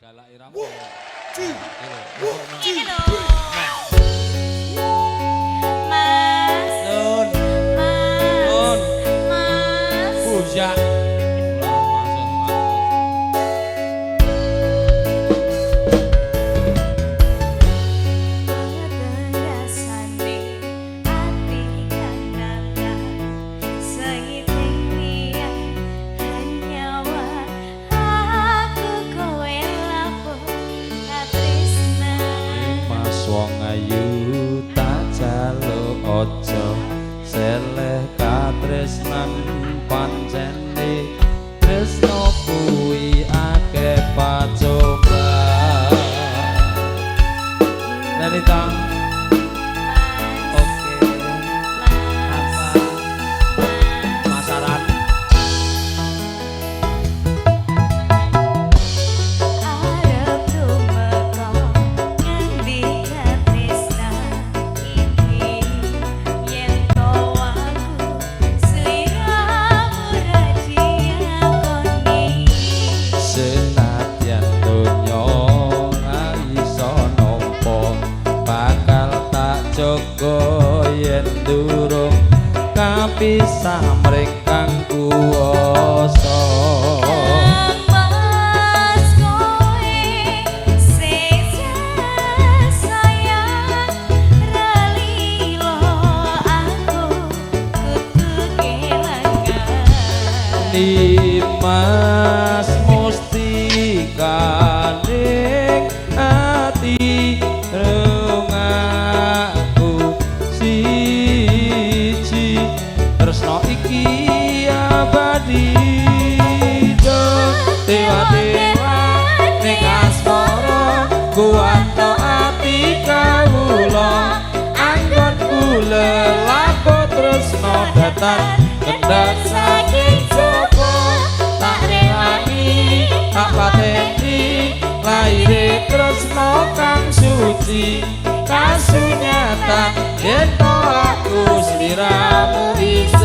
Galak iramu. Iki lho. Mas. Nun. Mas. Nun. Mas. Bujak. Rasane ati kang nata sengiting liya hanyawa aku kowe lapo katresnan. Mas wong ayu tak jaluk aja seleh katresnan pancene tresno kuwi akeh pacoban. Lenita. Oke. Mas. Apa? Mas. Masaran. Arep tumeka ngendi katresnan iki yen to aku sliramu ra diakoni. Senadyan donya ra iso nampa bakal tak jaga yen durung kapisah mring kang kuwasa. Kang Mas kowe sing sayang ra lilo aku kudu kelangan. Nimas mustikaning ati rungaku siji tresno iki abadi. Dewa dewa ning asmara kuwato ati kawula anggonku lelaku tresno datan kendhat saking jaba tak rewangi tak pateni laire tresno kang suci kasunyatan yen to aku sliramu iso.